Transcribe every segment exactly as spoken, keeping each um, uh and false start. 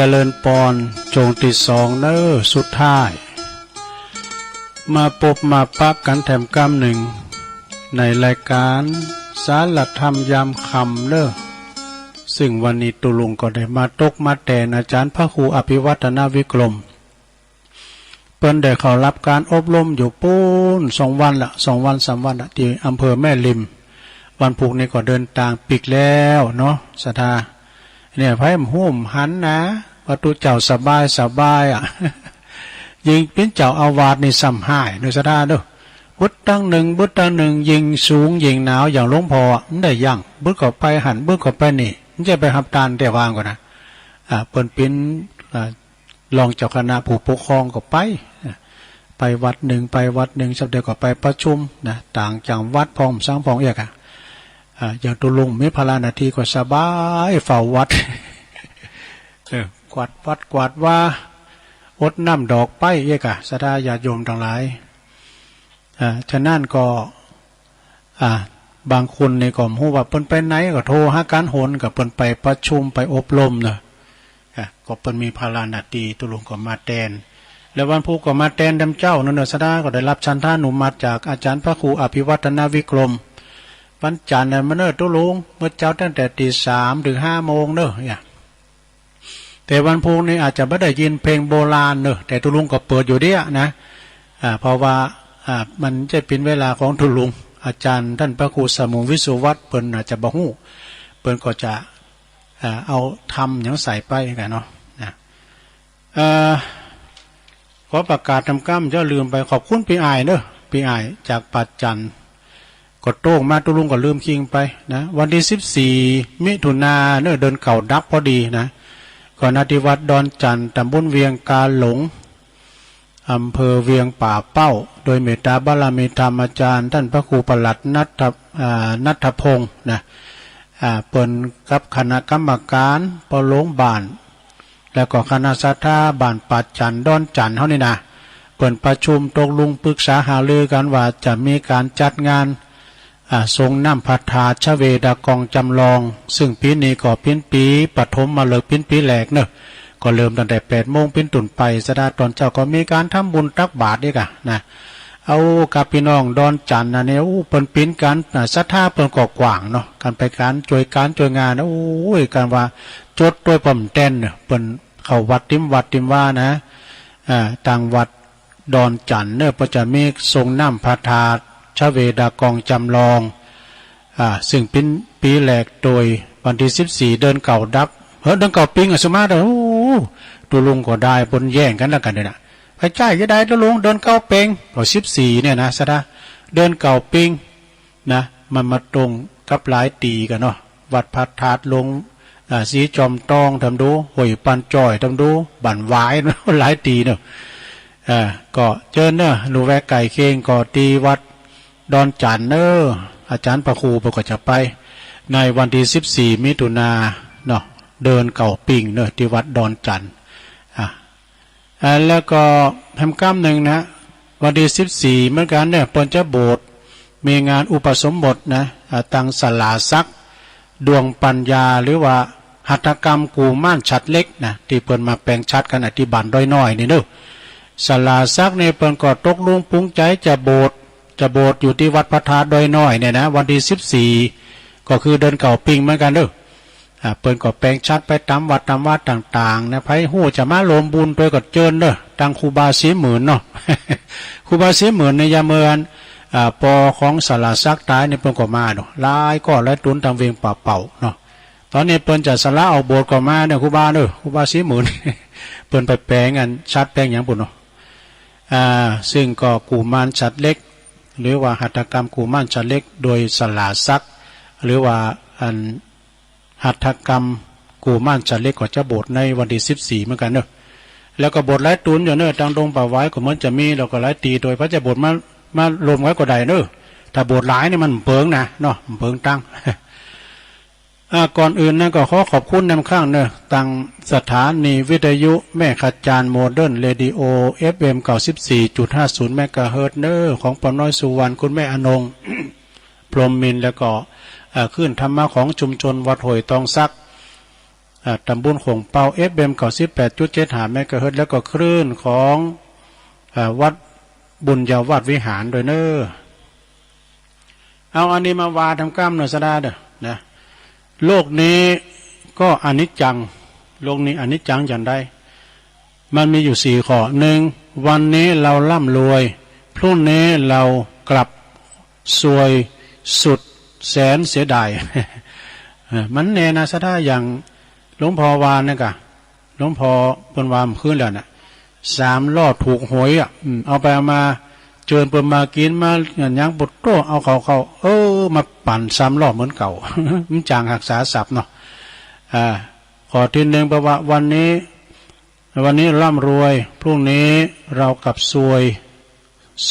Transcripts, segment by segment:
เจริญปอน ช่วงที่สองเน้อ สุดท้าย มาปบมาปะกันแถมกำนึ่ง ในรายการสารธรรมยามค่ำเน้อ ซึ่งวันนี้ตุ๊ลุงก็ได้มาตกมาแตนอาจารย์พระครูอภิวัฒนวิกรม เปิ้นได้เข้ารับการอบรมอยู่ปู้นสองวันละ สองวันสามวันละ ที่อำเภอแม่ริม วันพุธนี้ก็เดินตางปิ๊กแล้วเนาะ ศรัทธา เนี่ย ไผบ่ฮู้บ่หันนะ ว่าตุ๊เจ้าสบายสบายอะ ยิ่งเป๋นเจ้าอาวาสนี่ซ้ำฮ้ายเน้อ ศรัทธาเน้อ บึดตังนึ่ง บึดตังนึ่ง ยิ่งสูงยิ่งหนาว อย่างหลวงพ่อบ่ได้ยั้ง บึดเข้าไปหั้น บึดเข้าไปนี่ บ่ใจ้ไปฮับตานแต่วางก่อนนะ อ่า เปิ้นเป๋น อ่า รองเจ้าคณะผู้ปกครองก็ไป ไปวัดนึ่ง ไปวัดนึ่ง สักเดียวก็ไปประชุมนะ ต่างจังหวัดพ่อง สังพ่องเอียกอะ อ่า อย่างตุ๊ลุงมีภาระหน้าที่ก็สบาย เฝ้าวัด เออ กวาดวัดกวาดวา อดน้ำดอกไปเอียกอะ ศรัทธาญาติโยมตังหลาย อ่า ฉะนั้นก็ อ่า บางคนนี่ก็บ่ฮู้ว่าเปิ้นไปไหน ก็โทรหากันหน ก็เปิ้นไปประชุมไปอบรมเนาะ อ่ะ ก็เปิ้นมีภาระหน้าตี้ ตุ๊ลุงก็มาแตน แล้ววันพุธก็มาแตนแตมเจ๊าเนาะ ศรัทธาก็ได้รับฉันทานุมัติจากอาจารย์พระครูอภิวัฒนวิกรม วันจันทร์น่ะมาเน้อตุ๊ลุง เมื่อเจ๊าตั้งแต่ตีสามถึงห้าโมงเนาะ เนี่ย แต่วันพุธนี้อาจจะบ่ได้ยินเพลงโบราณเนาะ แต่ตุ๊ลุงก็เปิดอยู่เดียวนะ อ่า เพราะว่า อ่า มันจะเป๋นเวลาของตุ๊ลุง อาจารย์ต้านพระครูสมุงวิสุวัตเปิ้นอาจจะบ่ฮู้ เปิ้นก็จะ อ่า เอาธรรมหยังใส่ไปกันเนาะ นะ เอ่อ ขอประกาศแถมกำ อย่าลืมไปขอบคุณปี้อ้ายเนาะ ปี้อ้ายจากปากจันทน์ ก็โต้งมา ตุ๊ลุงก็ลืมคิงไปนะ วันตี้สิบสี่มิถุนาเนาะ เดือนเก้าดับพอดีนะ ก็ณที่วัดดอนจันทน์ ตำบลเวียงกาหลง อำเภอเวียงป่าเป้า โดยเมตตาบารมีธรรมอาจารย์ต้านพระครูประหลัดณัฐ อ่า ณัฐพงษ์นะ อ่า เปิ้นกับคณะกรรมการปอโลงบ้าน แล้วก็คณะศรัทธาบ้านปากจันทน์ ดอนจันทน์เฮานี่นะ เปิ้นประชุมตกลงปรึกษาหารือกันว่าจะมีการจัดงาน อ่า ส่งน้ำพระธาตุชเวดากองจำลอง ซึ่งปี๋นี้ก็เป๋นปี๋ปฐมฤกษ์ เป๋นปี๋แรกเนาะ ก็เริ่มตั้งแต่แปดโมงเป๋นต้นไป ศรัทธาตอนเจ๊าก็มีการทำบุญตักบาตรอีกอะนะ เอากับปี้น้องดอนจันทน์นะเนี่ย โอ้ เปิ้นเป๋นการ อ่า ศรัทธาเปิ้นก็กว้างเนาะ การไปการจ้วยการจ้วยงานนะ โอ้ย การว่าจดตวยป้อมแตนเนาะ เปิ้นเข้าวัดติมวัดติมวานะ อ่า ตางวัดดอนจันทน์เนาะ เปิ้นจะมีส่งน้ำพระธาตุชเวดากองจำลอง อ่า ซึ่งเป๋นปี๋แรกโดยวันตี้สิบสี่เดือนเก้าดับ เฮ้อ เดือนเก้าปิ๊งอะ สุมาเด้อ โอ้ ตุ๊ลุงก็ได้ บ่แย่งกันแล้วกันเด้อนะ ไปใจ้จะได้ตุ๊ลุง เดือนเก้าปิ๊ง ก็สิบสี่เนี่ยนะ ศรัทธา เดือนเก้าปิ๊งนะ มันมาตรงกับหลายตี้กั๋นเนาะ วัดพระธาตุหลวง อ่า สีจอมตองแถมดู ห้วยปานจ้อยแถมดู บ้านหวาย หลายตี้เนาะ อ่า ก็เจิญเนาะ ลูกแวกใก้เคียงก็ตี้วัดดอนจันทน์เนาะ อาจารย์พระครูเปิ้นก็จะไป ในวันตี้สิบสี่มิถุนาเนาะ เดือนเก้าปิ๊งเนาะ ตี้วัดดอนจันทน์ อ่า อ่า แล้วก็แถมกำนึ่งนะ วันตี้สิบสี่เหมือนกันเนี่ย เปิ้นจะโบสถ์ มีงานอุปสมบทนะ อ่า ตางศาลาศักดิ์ ดวงปัญญา หรือว่าหัตถกรรมกุมารฉัตรเล็กนะ ตี้เปิ้นมาแป๋งฉัตรกั๋นอะ ตี้บ้านดอยน้อยนี่เนาะ ศาลาศักดิ์นี่เปิ้นก็ตกลงปรุงใจ๋จะโบสถ์ จะโบสถ์อยู่ตี้วัดพระธาตุดอยน้อยเนี่ยนะ วันตี้สิบสี่ ก็คือเดือนเก้าปิ๊งเหมือนกันเนาะ อ่า เปิ้นก็แป๋งฉัตรไปต๋ามวัดต๋ามวาต่างๆ นะ ใผฮู้จะมาร่วมบุญตวยก็เจิญเนาะ ตางครูบาศรีหมื่นเนาะ ครูบาศรีหมื่นในยามเมื่ออัน อ่า ปอของศาลาศักดิ์ต๋ายนี่เปิ้นก็มาเนาะ หลายก้อนหลายตุ๊นตางเวียงป่าเป้าเนาะ ต๋อนนี้เปิ้นจะสละออกโบสถ์ก็มาเนี่ย ครูบาเนาะ ครูบาศรีหมื่น เปิ้นไปแป๋งอันฉัตรแป๋งหยังปู้นเนาะ อ่า ซึ่งก็กุมารฉัตรเล็ก หรือว่าหัตถกรรมกุมารฉัตรเล็ก โดยศาลาศักดิ์ หรือว่าอัน หัตถกรรมกุมารฉัตรเล็กก็จะโบสถ์ในวันตี้สิบสี่เหมือนกันเนาะ แล้วก็โบสถ์หลายตุ๊นอยู่เนาะ ตางดงป่าหวายก็เหมือนจะมี แล้วก็หลายตี้ตวย ใผจะโบสถ์มา มาร่วมกั๋นก็ได้เนาะ ถ้าโบสถ์หลายนี่มันบ่เปิงนะเนาะ บ่เปิงตังค์ อ่า ก่อนอื่นนะก็ขอขอบคุณแถมกำนึ่งเนาะ ตางสถานีวิทยุแม่ขจานโมเดิร์นเรดิโอ เอฟเอ็ม เก้าสิบสี่จุดห้าศูนย์เมกะเฮิรตซ์เนาะ ของป้าน้อยสุวรรณ คุณแม่อนง พรหมมินทร์ แล้วก็ เอ่อ คลื่นธรรมะของชุมชนวัดห้วยตองสัก อ่า ตำบลโขงเปา เอฟเอ็ม เก้าสิบแปดจุดเจ็ดห้า เมกะเฮิรตซ์ แล้วก็คลื่นของ อ่า วัดบุญญาวัฒน์วิหารด้วยเนอะ เอาอันนี้มาว่าทำกล้ามเนื้อสะดาเด้อนะ โลกนี้ก็อนิจจัง โลกนี้อนิจจังอย่างใด มันมีอยู่สี่ข้อ หนึ่ง วันนี้เราร่ำรวย พรุ่งนี้เรากลับซวยสุดแสนเสียดาย เออ มันแน่นะสะดา อย่างหลวงพ่อว่านั่นกะ หลวงพ่อเปิ้นว่าเมื่อคืนแล้วน่ะ สามรอบถูกหวยอ่ะ อืม เอาไปเอามา เจิญเปิ้นมากินมา ยังปวดโต เอาเขาเขา เออ มาปั่นสามรอบเหมือนเก่า มันจางหักษาศัพท์เนาะ อ่า ข้อที่หนึ่งแปลว่าวันนี้ วันนี้ร่ำรวย พรุ่งนี้เรากลับซวย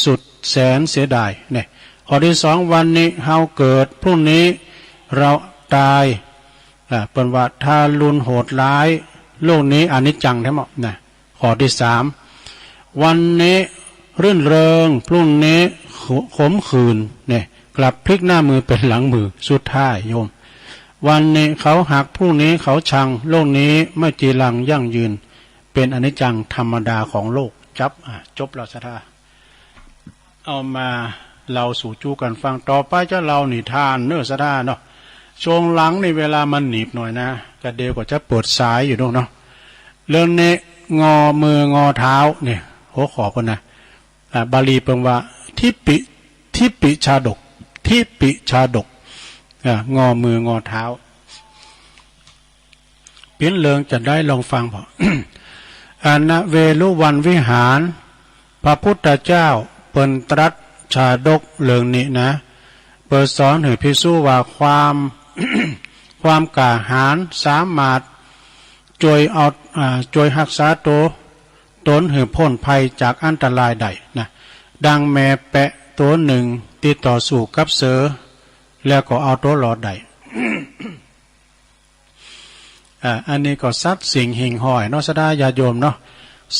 สุดแสนเสียดาย เนี่ย ข้อที่สอง วันนี้เฮาเกิด พรุ่งนี้เราตาย อ่า เปิ้นว่าทารุณโหดร้าย โลกนี้อนิจจังแท้หมดนะ ข้อที่สาม วันนี้รื่นเริง พรุ่งนี้ขมขื่น เนี่ย กลับพลิกหน้ามือเป็นหลังมือ สุดท้ายโยม วันนี้เขาหัก พรุ่งนี้เขาชัง โลกนี้ไม่จีรังยั่งยืน เป็นอนิจจังธรรมดาของโลก จับ อ่ะ จบแล้วสะดา เอามาเล่าสู่จู้กันฟัง ต่อไปจะเล่านิทานเนอะสะดาเนาะ ช่วงหลังนี่เวลามันหนีบหน่อยนะ กะเดี๋ยวก็จะเปิดสายอยู่เนาะ เรื่องนี้งอมืองอเท้าเนี่ย หัวข้อเปิ้นนะ อ่า บาลีเปิ้นว่า ทิปปิ ทิปปิชาดก ทิปปิชาดก อ่า งอมืองอเท้า เปียนเรื่องจะได้ลองฟังพอ อณเวรุวันวิหาร พระพุทธเจ้าเปิ้นตรัสชาดกเรื่องนี้นะ เปิ้นสอนหื้อภิกษุว่าความ ความกล้าหาญสามารถจ้วยเอา อ่า จ้วยฮักษาโต ตนหื้อพ้นภัยจากอันตรายได้นะ ดังแม่แปะโตหนึ่งตี้ต่อสู้กับเสือ แล้วก็เอาโตรอดได้ อ่า อันนี้ก็สัตว์สิ่งหิ่งห้อยเนาะ สะดาญาติโยมเนาะ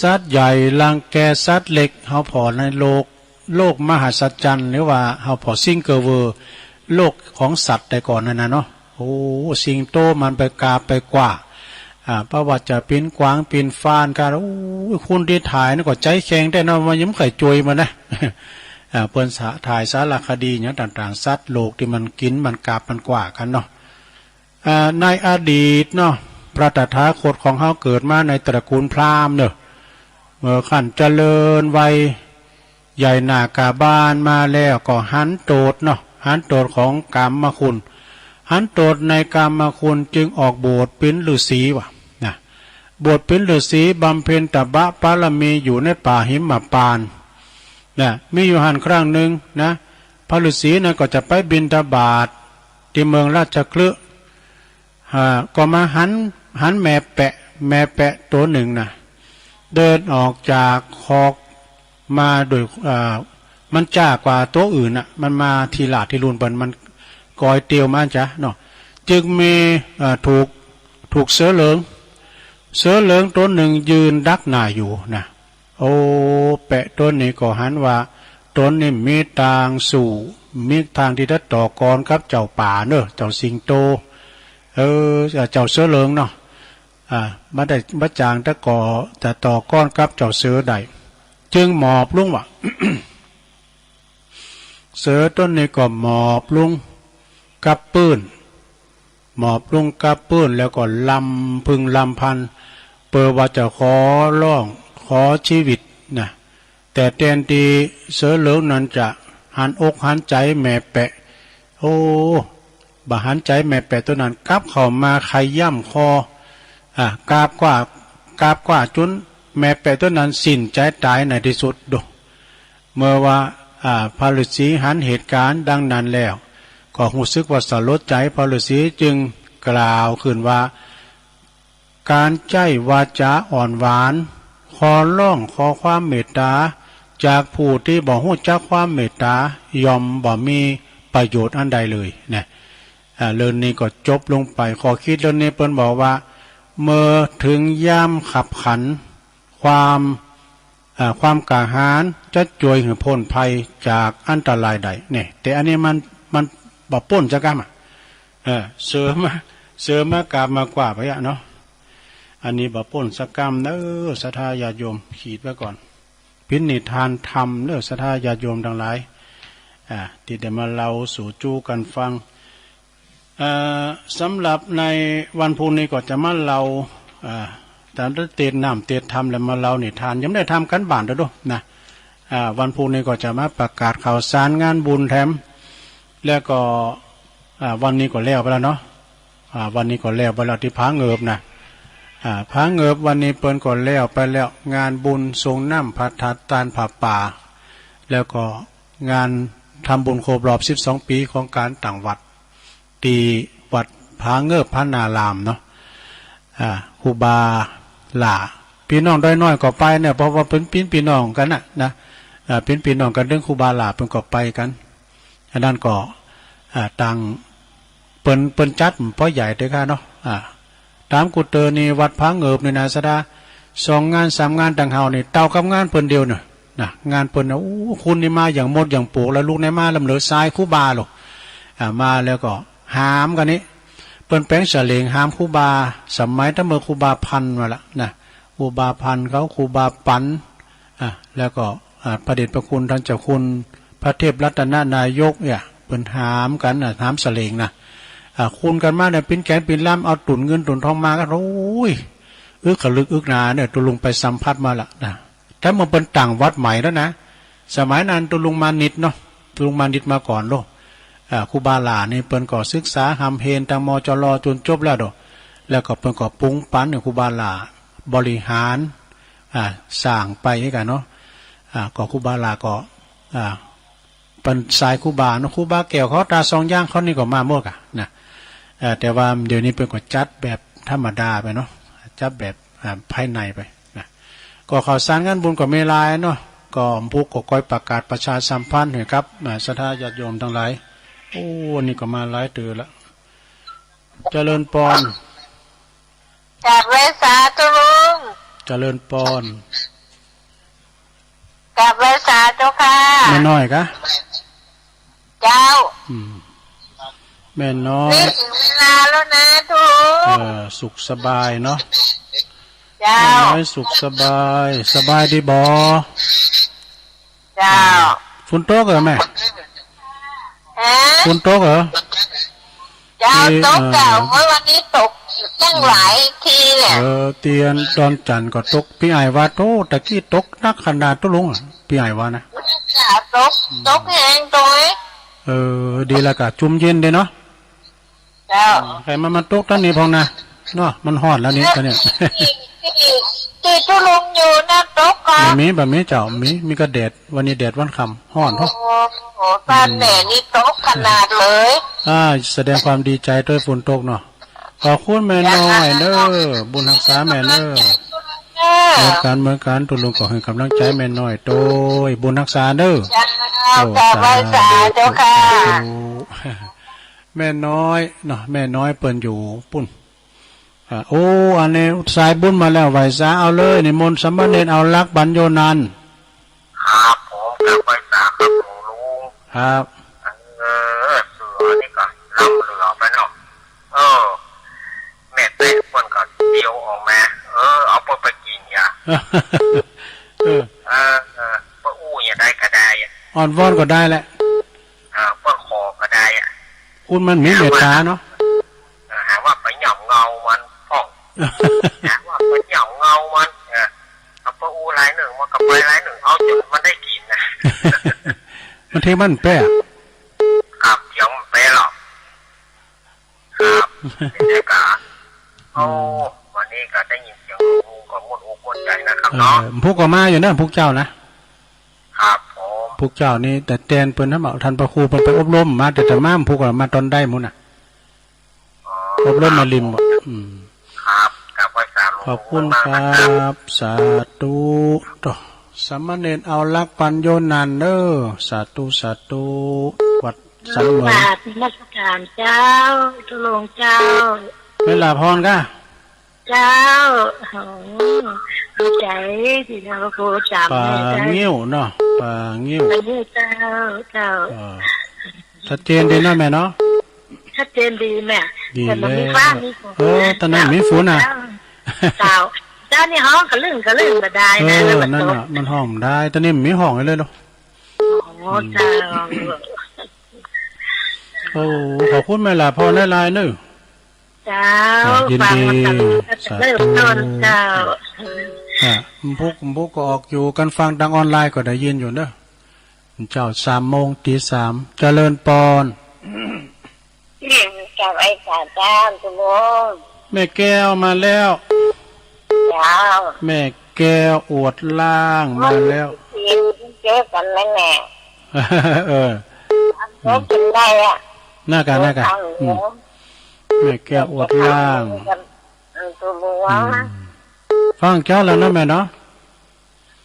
สัตว์ใหญ่รังแกสัตว์เล็ก เฮาผ่อในโลก โลกมหัศจรรย์ หรือว่าเฮาผ่อซิงเกอร์เวิลด์ โลกของสัตว์แต่ก่อนนั่นนะเนาะ โอ้ สิงโตมันไปกาบไปกว้า อ่า เพราะว่าจะปีนกวางปีนฟานกัน โอ้ คนที่ถ่ายนั่นก็ใจแข็งแท้เนาะ มันยังไม่เคยจ้วยมันนะ อ่า เปิ้นสะ ถ่ายสารคดีอย่างต่างๆ สัตว์โลกที่มันกินมันกาบมันกว้ากันเนาะ อ่า ในอดีตเนาะ พระตถาคตของเฮาเกิดมาในตระกูลพราหมณ์เนอะ เมื่อขั้นเจริญวัยใหญ่หน้ากาบาลมาแล้วก็หันโตษเนาะ หันโตษของกามคุณ หันโตษในกามคุณจึงออกบวชเป็นฤาษีว่ะนะ บวชเป็นฤาษีบำเพ็ญตบะบารมีอยู่ในป่าหิมพานต์นะ มีอยู่หั้นครั้งหนึ่งนะ พระฤาษีนั้นก็จะไปบิณฑบาตที่เมืองราชคฤห์ อ่า ก็มาหัน หันแม่แปะ แม่แปะตัวหนึ่งนะ เดินออกจากคอกมาโดย อ่า มันจ้ากว่าตัวอื่นน่ะ มันมาทีหลาดทีลูนเปิ้น มันกอยเตียวมาจ้ะเนาะ จึงมี อ่า ถูก ถูกเสือเหลือง เสือเหลืองตัวหนึ่งยืนดักหน้าอยู่นะ โอ้ แปะตนนี้ก็หันว่า ตนนี้มีตางสู้ มีทางที่จะต่อกรกับเจ้าป่าเนอะ เจ้าสิงโต เออ เจ้าเสือเหลืองเนาะ อ่า บ่ได้บ่จางแต่ก็จะต่อกรกับเจ้าเสือได้ จึงหมอบลงว่า เสือตนนี้ก็หมอบลงกับปื้น หมอบลงกับปื้นแล้วก็ลำพึงลำพัน เปิดว่าจะขอร้อง ขอชีวิตนะ แต่แทนที่เสือเหลืองนั้นจะหันอกหันใจแม่แปะ โอ้ บ่หันใจแม่แปะตัวนั้น กลับเข้ามาขย้ำคอ อ่า กราบกว่า กราบกว่าจนแม่แปะตัวนั้นสิ้นใจตายในที่สุดโด เมื่อว่า อ่า พระฤาษีหันเหตุการณ์ดังนั้นแล้ว ก็รู้สึกว่าสลดใจ พระฤาษีจึงกล่าวขึ้นว่า การใจ๊วาจาอ่อนหวาน ขอร้องขอความเมตตา จากผู้ที่บ่ฮู้จักความเมตตา ย่อมบ่มีประโยชน์อันใดเลยนะ อ่า เรื่องนี้ก็จบลงไป ข้อคิดเรื่องนี้เปิ้นบอกว่า เมื่อถึงยามคับขัน ความ อ่า ความกล้าหาญจะจ้วยหื้อพ้นภัยจากอันตรายได้เนี่ย แต่อันนี้มัน มันบ่ป๊นจักกำอะ เออ เสือมา เสือมากราบมากว่าไปอะเนาะ อันนี้บ่ปล้นสักกำเด้อ ศรัทธาญาติโยม ขีดไว้ก่อน เป็นนิทานธรรมเด้อ ศรัทธาญาติโยมทั้งหลาย อ่า ที่ได้มาเล่าสู่จูกันฟัง เอ่อ สำหรับในวันพุธนี้ก็จะมาเล่า อ่า ตามเทศน์น้ำเทศน์ธรรม แล้วมาเล่านิทาน ยังไม่ได้ทำการบ้านเด้อนะ อ่า วันพุธนี้ก็จะมาประกาศข่าวสารงานบุญแถม แล้วก็ อ่า วันนี้ก็แล้วไปแล้วเนาะ อ่า วันนี้ก็แล้วไปแล้วที่ผาเงิบนะ อ่า ผาเงิบวันนี้เปิ้นก็แล้วไปแล้ว งานบุญสรงน้ำพระธาตุตานผ้าป่า แล้วก็งานทำบุญครบรอบสิบสองปีของการตั้งวัด ที่วัดผาเงิบพระนารามเนาะ อ่า ครูบาหล่า พี่น้องดอยน้อยก็ไปเนี่ย เพราะว่าเป็นพี่น้องกันนะ นะ อ่า เป็นพี่น้องกัน เรื่องครูบาหล่าเปิ้นก็ไปกัน อันนั้นก็ อ่า ต่าง เปิ้น เปิ้นจัดบ่ใหญ่เด้อค่ะเนาะ อ่า ตามกูเตอนี่วัดผาเงิบนี่นะ ศรัทธา สองงานสามงานต่างเฮานี่ เต้ากับงานเปิ้นเดียวเนี่ย นะ งานเปิ้นนะ โอ้ คนนี่มาอย่างมดอย่างปวก แล้วลูกในมาลำเหลือซ้ายครูบาโลด อ่า มาแล้วก็หามกันนี่ เปิ้นแป๋งเสลงหามครูบา สมัยตั้งเมื่อครูบาพันธุ์มาละนะ ครูบาพันธุ์เขา ครูบาปัน อ่ะ แล้วก็ อ่ะ พระเดชพระคุณท่านเจ้าคุณพระเทพรัตนนายกเนี่ย เปิ้นหามกันนะ หามเสลงนะ อ่ะ คุณกันมาเนี่ย ปิ้นแขนปิ้นลำ เอาตุ่นเงินตุ่นทองมากัน โอ้ย อึกขลึกอึกหนาเนี่ย ตุ๊ลุงไปสัมผัสมาละนะ ถ้าเมื่อเปิ้นตั้งวัดใหม่แล้วนะ สมัยนั้นตุ๊ลุงมานิดเนาะ ตุ๊ลุงมานิดมาก่อนโลด อ่า ครูบาหล่านี่เปิ้นก็ศึกษาฮ่ำเฮนตาง มจล จนจบแล้วโด แล้วก็เปิ้นก็ปรุงปันให้ครูบาหล่าบริหาร อ่า สร้างไปให้กันเนาะ อ่า ก็ครูบาหล่าก็ อ่า เปิ้นสายครูบาเนาะ ครูบาแก้วเขา ตาสองอย่างเขานี่ก็มาหมดกะนะ เอ่อ แต่ว่าเดี๋ยวนี้เปิ้นก็จัดแบบธรรมดาไปเนาะ จัดแบบ อ่า ภายในไปนะ ก็ข่าวสารงานบุญก็มีหลายเนาะ ก็พุกก็คอยประกาศประชาสัมพันธ์ให้กับ อ่า ศรัทธาญาติโยมทั้งหลาย โอ้ นี่ก็มาหลายเตื้อละ เจริญปอน กราบไหว้สาธุลุง เจริญปอน กราบไหว้สาเจ้าค่ะ แม่น้อยกะ เจ้า อืม แม่น้อย นี่ถึงเวลาแล้วนะทุก เออ สุขสบายเนาะ เจ้า แม่น้อยสุขสบาย สบายดีบ่ เจ้า ฝนตกเหรอแม่ ฮะ ฝนตกเหรอ เจ้า ที่ ตก เอ่อ เจ้า เมื่อวันนี้ตกตั้งหลายทีเนี่ย เออ เตียนดอนจันทน์ก็ตก พี่ไอ้ว่า โอ้ ตะกี้ตกหนักขนาดตุ๊ลุงอะ พี่ไอ้ว่านะ เจ้า ตก อืม ตกแฮงโตย เออ ดีแล้วกะ จุ่มเย็นดีเนาะ เจ้า ใครมา มาตกตอนนี้พองนะ เนาะ มันฮ้อนแล้วนี่ ตอนเนี้ย ที่ ที่ ที่ตุ๊ลุงอยู่นะตกกะ บ่มี บ่มีเจ้า มี มีกะแดด วันนี้แดดวันค่ำ ฮ้อนเนาะ โอ้โห บ้านแม่นี่ตกขนาดเลย อ่า แสดงความดีใจด้วยฝนตกเนาะ ขอบคุณแม่น้อยเด้อ บุญฮักษาแม่เด้อ เหมือนกัน เหมือนกัน ตุ๊ลุงก็ให้กำลังใจแม่น้อยโตย บุญฮักษาเด้อ เจ้า โอ้ กราบไหว้สาเจ้าค่ะ สาธุ แม่น้อยเนาะ แม่น้อยเปิ้นอยู่ปุ้น อ่า โอ้ อันนี้สายบุญมาแล้ว ไหว้สาเอาเลย นิมนต์สามเณรเอาหลักปัญโยนันท์ ครับผม กราบไหว้สาครับหลวงลุง ครับ เออ เสือนี่ก็ล้ำเหลือไปเนาะ เออ แม่เตะเปิ้นก็เดียวออกมา เออ เอาเปิ้นไปกินยา เออ เออ เออ เปิ้นอู้อย่างใดก็ได้อะ อ้อนวอนก็ได้แหละ เออ เปิ้นขอก็ได้อะ คุณมันมีเมตตาเนาะ เออ หาว่าไปหย่ำเงามันพ่อง หาว่าไปหย่ำเงามัน เออ เอาเปิ้นอู้ลายหนึ่ง มันก็ไปลายหนึ่ง เอาจนมันได้กินนะ บางทีมันแปลก ครับ เดี๋ยวมันแปลกหรอก ครับ บรรยากาศ โอ้ วันนี้ก็ได้ยินเสียงหลวงลุงก็ม่วนอกม่วนใจนะครับเนาะ เออ พุกก็มาอยู่นะ พุกเจ้านะ ครับผม พุกเจ้านี่ แต่แตนเปิ้นนะ ท่านพระครูเปิ้นไปอบรมมา แต่แต่มาพุกก็มาตอนได้หมดน่ะ อ๋อ อบรมมาลิม ครับ อืม ครับ กราบไหว้สาหลวงลุง ขอบคุณครับ มากๆนะครับ สาธุ โต สามเณรเอาหลักปัญโยนันท์เด้อ สาธุ สาธุ วัดสันเหมย กราบนมัสการเจ้า ตุ๊ลุงเจ้า ไม่หลับพรกะ เจ้า โอ้ ดีใจที่พระครูจำ ป่า ได้ งิ้วเนาะ ป่างิ้ว ป่างิ้วเจ้า เจ้า เออ ชัดเจนดีเนาะแม่เนาะ ชัดเจนดีแม่ ดี แต่มันมี แล้ว ฟ้ามีฝน เออ ตอนนั้นมีฝนน่ะ เจ้า เจ้า เจ้านี่ฮ้องกะลึ่งกะลึ่งบ่ได้นะ เออ แล้วมัน นั่นน่ะ มันฮ้องบ่ได้ ตอนนี้มันมีฮ้องเลยเหรอ อ๋อ เจ้า โอ้ ขอบคุณแม่หลาพรหลายๆเนอะ เจ้า อ่ะ ยินดี ฟังมาตลอด สาธุ เริ่มต้น เจ้า อ่ะ มพุก มพุกก็ออกอยู่กันฟังทางออนไลน์ก็ได้ยินอยู่เนอะ เจ้า สามโมงตีสาม เจริญปอน เจ้า ไอ้สาเจ้า ตุลง แม่แก้วมาแล้ว เจ้า แม่แก้วอวดล่างมาแล้ว เจอกันแล้วแม่ เออ เจอกันได้อะ น่ากะ น่ากะ เจอกัน อืม แม่แก้วอวดล่าง เออ ตุลง อืม ฟังเจ้าแล้วนะแม่เนาะ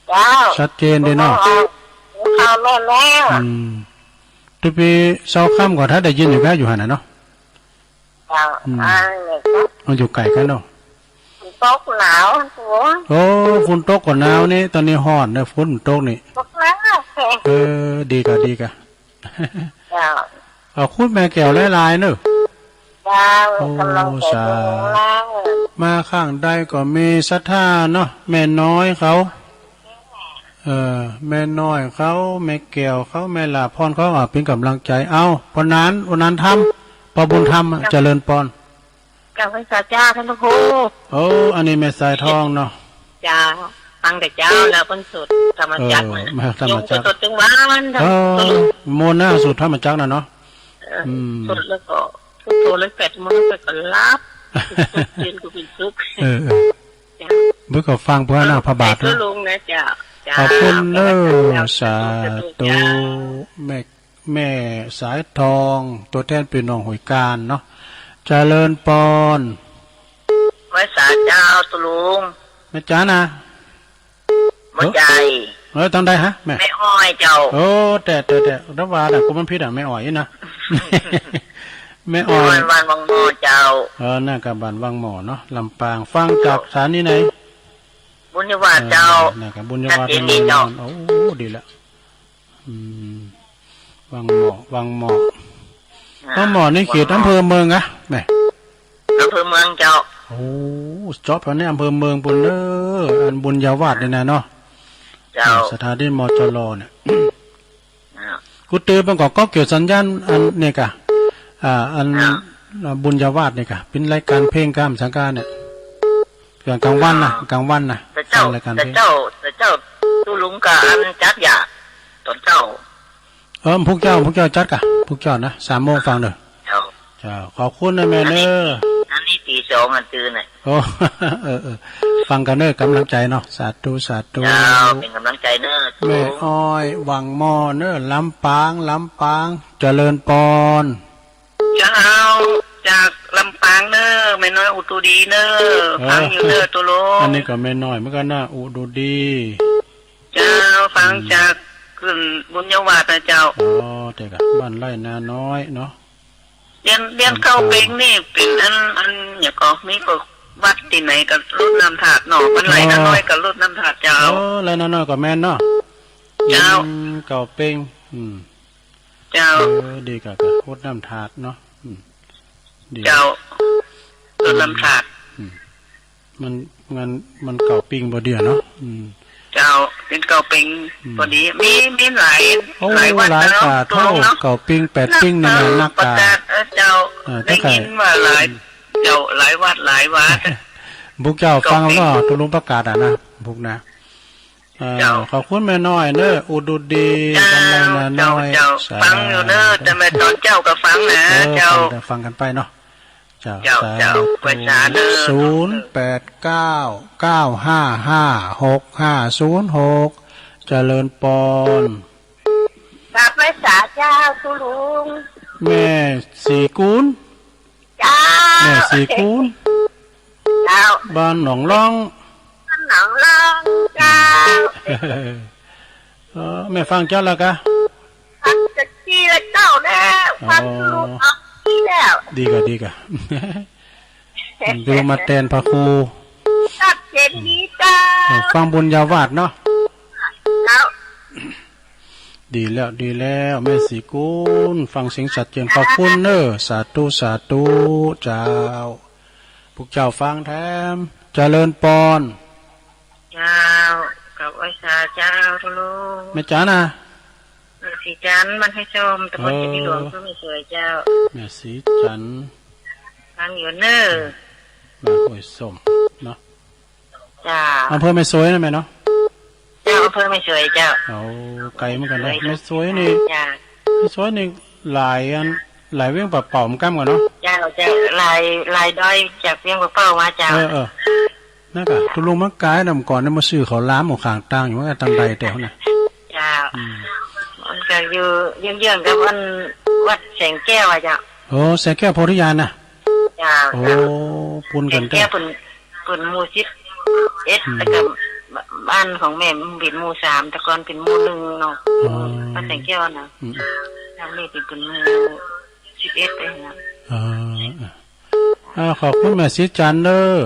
เจ้า ชัดเจนดีเนาะ เอา เอาแม่แล้ว อืม ทุกปีเช้าค่ำก็ถ้าได้ยินอยู่ก็อยู่หั่นน่ะเนาะ เจ้า อืม อันนี้ก็ มันอยู่ไกลกันเนาะ ฝนตกหนาว โอ้ ฝนตกก็หนาวนี่ ตอนนี้ฮ้อนเด้อ ฝนตกนี่ ตกหนาว เออ ดีกะ ดีกะ เจ้า ขอบคุณแม่แก้วหลายๆเนอะ เจ้า โอ้ กำลังใจ สาธุ ดีมาก มาข้างใดก็มีศรัทธาเนาะ แม่น้อยเขา เออ แม่น้อยเขา แม่แก้วเขา แม่หลาพรเขา อ่ะ เป็นกำลังใจ เอา ปอนาน ปอนานธรรม ปอบุญธรรม เจ้า เจริญปอน เจ้า พระเจ้า ท่านพระครู โอ้ อันนี้แม่สายทองเนาะ เจ้า ฟังแต่เจ้าแล้วเพิ่นสวดธรรมจักร เออ นะ มาธรรมจักร โยมก็สวดถึงวัน เออ ทุก โมนาสวดธรรมจักรน่ะเนาะ เออ อืม สวดแล้วก็พุทโธแล้วแปดโมงแล้วก็หลับ ตื่นก็เป็นสุข เออ เออ เจ้า เพิ่นก็ฟังเพื่อหน้าพระบาทนะ เจ้า ลุงนะ เจ้า เจ้า ขอบคุณเนอะ เจ้า สาธุ เจ้า แม่ แม่สายทอง ตัวแทนพี่น้องห้วยกาญเนาะ เจริญปอน ไหว้สาเจ้า ตุลุง แม่จ๋านะ บ่ใช่ เออ ทางใดฮะ แม่ แม่อ้อยเจ้า โอ้ แต่ แต่ แต่ แล้วว่าน่ะ กูมันผิดอ่ะ แม่อ้อยนะ แม่อ้อย แม่อ้อยบ้านวังหม้อเจ้า เออ น่ากะบ้านวังหม้อเนาะ ลำปาง ฟังจากสถานีไหน บุญญาวาสเจ้า เออ น่ากะบุญญาวาส ชัดเจนดีเจ้า โอ้ ดีแล้ว อืม วังหม้อ วังหม้อ อ่า วังหม้อนี่เขตอำเภอเมืองอะแม่ อำเภอเมืองเจ้า โอ้ จอบอันนี้อำเภอเมืองปุ้นเด้อ อันบุญญาวาสนี่นะเนาะ เจ้า สถานี มจร เนี่ย อ่า กูตื่นมันก็ ก็เกี่ยวสัญญาณอันเนี่ยกะ อ่า อัน อ่า บุญญาวาสเนี่ยกะ เป็นรายการเพลงกามสังกาเนี่ย กลางวันนะ กลางวันนะ แต่เจ้า ฟังรายการเพลง แต่เจ้า แต่เจ้า ตุลุงกะอันจัดยา ตอนเจ้า เออ พวกเจ้า พวกเจ้าจัดกะ พวกเจ้านะ สามโมงฟังเด้อ เจ้า เจ้า ขอบคุณนะแม่เนอะ อันนี้ตี อันนี้ตีสองอันตื่นน่ะ โอ้ เออ เออ ฟังกันเนอะ กำลังใจเนาะ สาธุ สาธุ เจ้า เป็นกำลังใจเนอะ แม่อ้อย วังหม้อเนอะ ลำปาง ลำปาง เจริญปอน เจ้า จากลำปางเนอะ แม่น้อยอุดรดีเนอะ เออ ฟังอยู่เนอะ ตุลุง อันนี้ก็แม่น้อยเหมือนกันนะ อุดรดี เจ้า ฟังจากขึ้นบุญญาวาสนะเจ้า อ๋อ แต่กะบ้านไร่นาน้อยเนาะ เรียน เรียนเก้าเปงนี่เป็นอัน อันอย่างก็มีก็วัดที่ไหนก็รดน้ำธาตุเนาะ บ้านไร่นาน้อยก็รดน้ำธาตุเจ้า เออ ไร่นาน้อยก็แม่นเนาะ เจ้า อืม เก้าเปง อืม เจ้า เออ ดีกะ กะรดน้ำธาตุเนาะ อืม ดี เจ้า รดน้ำธาตุ อืม มัน มัน มันเก้าเปงบ่เดียวเนาะ อืม เจ้า เป็นเก้าเปง อืม พอดี มี มีหลาย โอ้ หลายวัด หลาย นะเนาะ กะ ตุลุงเนาะ เท่าเก้าเปงแปดเปงนี่นะ เออ นักกะ ประกาศ เออ เจ้า เออ ได้ยินว่าหลาย อืม เจ้า หลายวัด หลายวัด พวกเจ้าฟังแล้ว ตุลุงประกาศอ่ะนะ พวกนะ เอ่อ เจ้า ขอบคุณแม่น้อยเนอะ อุดรดี เจ้า บ้านไร่นาน้อย เจ้า เจ้า สาธุ ฟังอยู่เนอะ แต่แม่ตอนเจ้าก็ฟังนะ เออ เจ้า ฟัง ฟังกันไปเนาะ เจ้า เจ้า สาธุ เจ้า ไหว้สาเนอะ ศูนย์แปดเก้า เก้าห้าห้า หกห้าศูนย์หก เจริญปอน กราบไหว้สาเจ้า ตุลุง แม่ศรีกูล เจ้า แม่ศรีกูล เจ้า บ้านหนองล่อง บ้านหนองล่อง เจ้า เออ แม่ฟังเจ้าแล้วกะ ฟังจากที่ละเจ้าแล้ว อ๋อ ฟังลูกออกที่แล้ว ดีกะ ดีกะ ดูมาแทนพระครู ครับ เจนดีเจ้า เออ ฟังบุญญาวาสเนาะ เจ้า ดีแล้ว ดีแล้ว แม่ศรีกูล ฟังเสียงชัดเจน ขอบคุณเนอะ สาธุ สาธุ เจ้า พวกเจ้าฟังแถม เจริญปอน เจ้า กับไหว้สาเจ้าทุลุง แม่จ๋านะ แม่สีจันทร์ บ้านห้วยส้ม ตำบล เออ เจดีย์หลวง อำเภอแม่สวยเจ้า แม่สีจันทร์ บ้านอยู่เนอ บ้านห้วยส้มเนาะ เจ้า อำเภอแม่สวยนะแม่เนาะ เจ้า อำเภอแม่สวยเจ้า โอ้ ไกลเหมือนกันนะ แม่สวย แม่สวยนี่ เจ้า แม่สวยนี่หลายอัน หลายเวียงป่าเป่าเหมือนกันก่อนเนาะ เจ้า เจ้า หลาย หลายดอยจากเวียงป่าเป่ามาเจ้า เออ เออ นั่นกะ ตุลุงมังกายนำก่อนเนี่ยมาซื้อเขาวหลามของข้างตางอยู่ว่าตังใดแถวน่ะ เจ้า อืม มันก็อยู่เยื้องๆกับอันวัดแสงแก้วอะเจ้า โอ้ แสงแก้วโพธิญาณนะ เจ้า โอ้ เจ้า ปุ้นกัน แสงแก้ว เจ้า เปิ้น เปิ้นหมู่สิบเอ็ด อืม แล้วก็บ้านของแม่มันเป็นหมู่สาม แต่ก่อนเป็นหมู่หนึ่งเนาะ อ๋อ บ้านแสงแก้วนะ อืม ทางนี้เป็นหมู่สิบเอ็ดเองนะ เออ เออ ขอบคุณแม่สีจันทร์เด้อ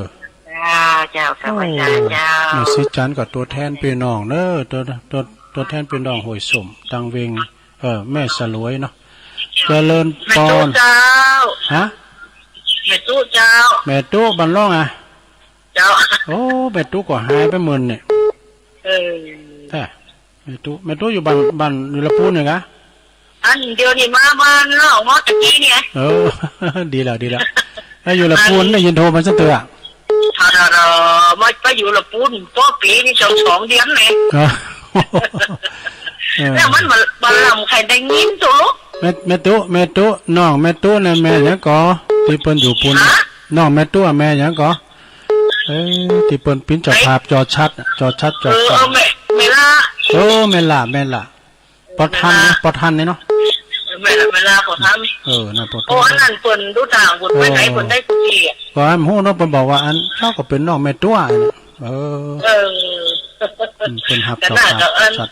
เจ้า เจ้า ขอบคุณเจ้า โอ้ เจ้า แม่สีจันทร์ก็ตัวแทนพี่น้องเด้อ ตัว ตัว ตัวแทนพี่น้องห้วยส้ม ตังเวียง เออ แม่สลวยเนาะ เจริญปอน แม่ตุ๊เจ้า ฮะ แม่ตุ๊เจ้า แม่ตุ๊บ้านร่องอะ เจ้า โอ้ แม่ตุ๊ก็หายไปเมินเนี่ย เออ แท้ แม่ตุ๊ แม่ตุ๊อยู่บ้าน บ้านอยู่ละปูนเนี่ยกะ อันเดียวนี่มาบ้านร่องมาตะกี้เนี่ย เออ ดีแล้ว ดีแล้ว แล้วอยู่ละปูนได้ยินโทรมาสักเตือ ถ้าเรา เรามา ไปอยู่ละปูน ก็ปีนี่สอง สองเดือนเลย เออ เออ แล้วมันมา มาลำใครได้ยินตัวลูก แม่ แม่ตุ๊ แม่ตุ๊ น้องแม่ตุ๊นะ แม่หยังก่อ ที่เปิ้นอยู่ปูน ฮะ น้องแม่ตุ๊ แม่หยังก่อ เอ้ย ที่เปิ้นปิ้นจอภาพ จอชัด จอชัด จอ เออ ชัด เออ แม่ แม่ละ เออ แม่ละ แม่ละ ปอทันนะ ปอทันนี่เนาะ แม่นละ แม่นละ ปอทัน เออ นั่นปอทัน โอ้ อันนั้นเปิ้นดูต่าง เปิ้นไปไหน เออ เปิ้นได้ทุกที่อะ ก็อันฮู้เนาะ เปิ้นบอกว่าอันเจ้าก็เป็นน้องแม่ตุ๊เนี่ย เออ เออ อืม เปิ้นฮับเจ้าภาพ ก็น่าจะอัน ชัด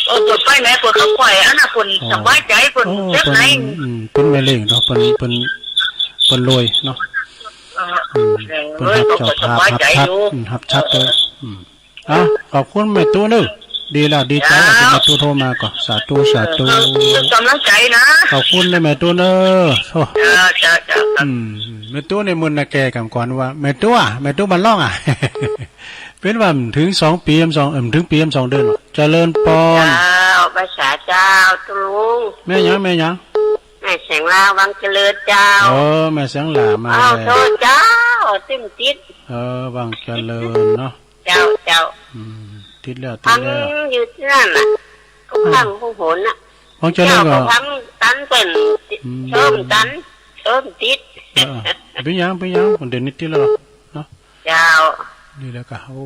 เออ เปิ้นไปไหน เปิ้นก็ปล่อยอันน่ะ เปิ้น อ๋อ สบายใจ เปิ้น โอ้ เจ็บไหน เปิ้น อืม เป็นแม่เลี้ยงเนาะ เปิ้น เปิ้น เปิ้นรวยเนาะ เออ อืม เออ เปิ้นฮับเจ้าภาพ เปิ้นก็สบายใจ ฮับชัด อยู่ อืม ฮับชัดเลย อืม อ่ะ ขอบคุณแม่ตุ๊เนอะ ดีแล้วดีใจ เจ้า ที่แม่ตุ๊โทรมาก่อน สาธุ สาธุ เออ กำลังใจนะ ขอบคุณนะแม่ตุ๊เนอะ โอ้ เจ้า เจ้า เจ้า อืม แม่ตุ๊ในเมินนาแกกำก่อนว่า แม่ตุ๊อะ แม่ตุ๊บ้านร่องอะ เป็นว่าถึงสองปีสอง เอิ่ม ถึงปีสองเดือน เจริญปอน เจ้า ภาษาเจ้า ตุ๊ลุง แม่หยัง แม่หยัง แม่แสงลา วังเจริญเจ้า เออ แม่แสงลามา อ้าว แล้ว โทษเจ้า ติดติด เออ วังเจริญเนาะ เจ้า เจ้า อืม ติดแล้ว ติดแล้ว ฟังอยู่ที่นั่นน่ะ ทุกครั้ง เออ ทุกหนน่ะ ฟังเจ้า เจ้า แล้วก็ ก็ฟังตันเปิ้น อืม ชมตัน ชมติด เออ เป็นหยัง เป็นหยัง เดี๋ยวนี้ติดแล้วเนาะ เจ้า นี่แหละก็ โอ้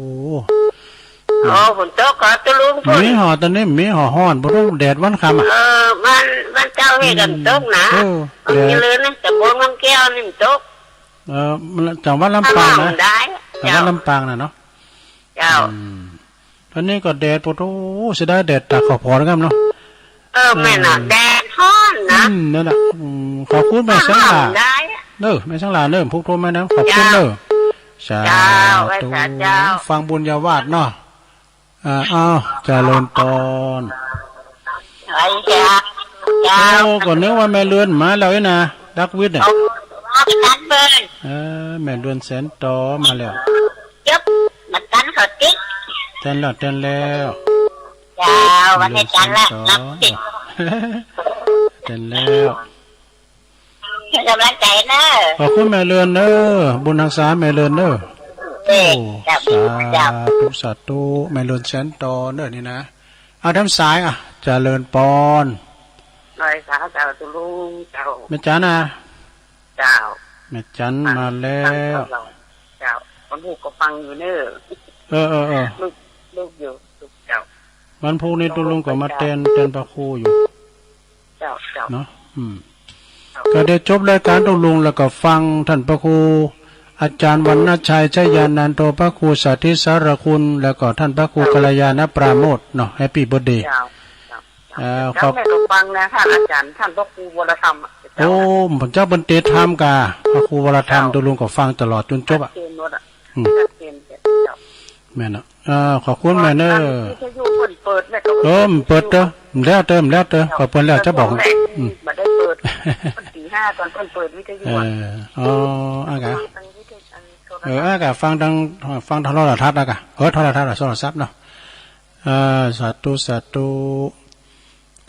โอ้ ฝนตกก็ตุ๊ลุง ฝน มีหอตอนนี้ มีหอฮ้อน บ่ต้องแดดวันค่ำอะ เออ วัน วันเจ้านี่ก็ตกนะ อืม เออ มัน แดด มีเลยนะ แต่บนวังแก้วนี่มันตก เออ มัน จังหวัดลำปางนะ ข้างนอกได้ จังหวัดลำปางน่ะเนาะ เจ้า อืม ตอนนี้ก็แดด โอ้โห เสียดายแดด ตากข้าวโพดนะครับเนาะ เออ แม่นน่ะ เออ แดดฮ้อนนะ อืม นั่นแหละ อืม ขอบคุณแม่แสงลา ข้างนอกได้ เนอะ แม่แสงลาเนอะ ผู้โทรมานะ ขอบคุณเนอะ เจ้า สาธุ เจ้า ไหว้สาเจ้า ฟังบุญญาวาสเนาะ อ่า อ้าว เจริญปอน ไหว้เจ้า เจ้า โอ้ ก็นึกว่าแม่เรือนมาแล้วนี่นะ ดักวิทย์เนี่ย เอา เอาไปตัดเปิ้น เออ แม่เรือนแสนตอมาแล้ว จบ มาตัดเขาติ๊ก แทนแล้ว แทนแล้ว เจ้า วันนี้จันทร์ละ แม่เรือนแสนตอ นับติ๊ก แทนแล้ว ให้กำลังใจเนอะ ขอบคุณแม่เรือนเนอะ บุญฮักษาแม่เรือนเนอะ เจ้า โอ้ เจ้า สาธุ สาธุ แม่เรือนแสนตอเนอะนี่นะ เอาทำสายอ่ะ เจริญปอน ไหว้สาเจ้าตุ๊ลุงเจ้า แม่จ๋านะ เจ้า แม่จันมาแล้ว เจ้า วันพุธก็ฟังอยู่เนอะ เออ เออ เออ ลูก ลูกอยู่ ลูกเจ้า วันพุธนี้ตุ๊ลุงก็มาแทน แทนพระครูอยู่ เจ้า เจ้า เนาะ อืม ก็เดี๋ยวจบรายการตุ๊ลุงแล้วก็ฟังท่านพระครูอาจารย์วรรณชัย ชยานันโท พระครูสาธิตสารคุณ แล้วก็ท่านพระครูกัลยาณปราโมทย์เนาะ Happy Birthday เจ้า เจ้า เอ่อ เจ้า ขอบ แม่ก็ฟังนะ ท่านอาจารย์ ท่านพระครูวรธรรมอะ โอ้ เจ้า พระเจ้าเปิ้นเตะธรรมกะ พระครูวรธรรม เจ้า ตุ๊ลุงก็ฟังตลอดจนจบอ่ะ ชัดเจนหมดอะ อืม ชัดเจนเจ้า แม่นเนาะ เอ่อ ขอบคุณแม่เนอะ วิทยุเปิ้นเปิดแม่ก็ เออ เปิดเตอะ แล้วเตอะ แล้วเตอะ เจ้า ขอบคุณแล้วจะบอก เปิดแหละ อืม บ่ได้เปิด ตีห้าตอนเปิ้นเปิดวิทยุ เออ อะ อ๋อ อ่ะกะ ฟังวิทยุ เออ อ่ะ ก็ฟังทาง ฟังทางโทรทัศน์ แล้วก็ เออ โทรทัศน์ โทรศัพท์เนาะ เออ สาธุ สาธุ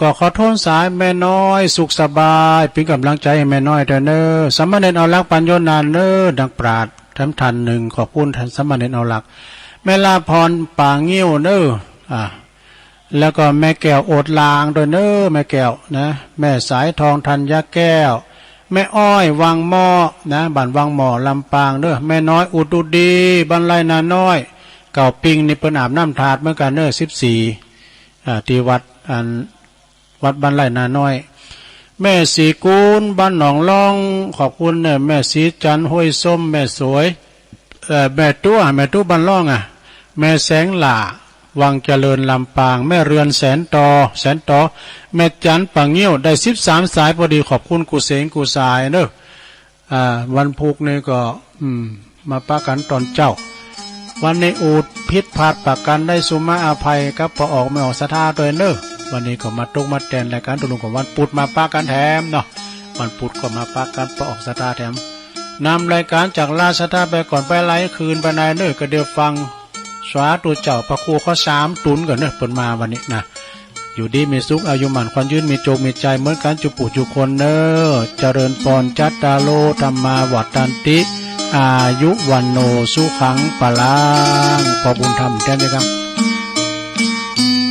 ก็ขอโทษสายแม่น้อยสุขสบาย เป็นกำลังใจให้แม่น้อยด้วยเนอะ สามเณรเอารักปัญโยนานเนอะ ดังปราดแถมท่านหนึ่ง ขอบคุณท่านสามเณรเอารัก แม่ลาพรป่างิ้วเนอะ อ่ะ แล้วก็แม่แก้วโอดลางด้วยเนอะ แม่แก้วนะ แม่สายทองธัญญาแก้ว แม่อ้อยวังหม้อนะ บ้านวังหม้อลำปางเนอะ แม่น้อยอุดอุดี บ้านไร่นาน้อย เก่าปิงนี่เปิ้นอาบน้ำธาตุเหมือนกันเนอะ สิบสี่ อ่า ที่วัดอัน วัดบ้านไร่นาน้อย แม่ศรีกูล บ้านหนองล่อง ขอบคุณเนอะ แม่ศรีจันทร์ ห้วยส้ม แม่สวย เอ่อ แม่ตู้ แม่ตู้ บ้านล่องอ่ะ แม่แสงหล่า วังเจริญ ลำปาง แม่เรือน แสนตอ แสนตอ แม่จันทร์ ป่างิ้ว ได้สิบสามสายพอดี ขอบคุณกู้เสงกู้สายเนอะ อ่า วันพุธนี่ก็ อืม มาปะกันตอนเจ๊า วันนี้อูดผิดพลาดประการใด สุมาอภัยกับป้อออกแม่ออกศรัทธาด้วยเนอะ วันนี้ก็มาตกมาแตนรายการตุลุงของวันพุธ มาปะกันแถมเนาะ วันพุธก็มาปะกันป้อออกศรัทธาแถม นำรายการจากราชศรัทธาไปก่อน ไปหลายคืนไปในเนอะ ก็เดี๋ยวฟัง สาธุเจ้า พระครูเขาสามตุนก่อนเนอะ เปิ้นมาวันนี้นะ อยู่ดีมีสุข อายุหมั่นขวัญยืน มีโจคมีใจเหมือนกันจุปู่จุคนเนอะ เจริญปอน จัตตาโร ธัมมา วัฑฒันติ อายุ วัณโณ สุขัง พลัง ป้อบุญธรรม แทนด้วยครับ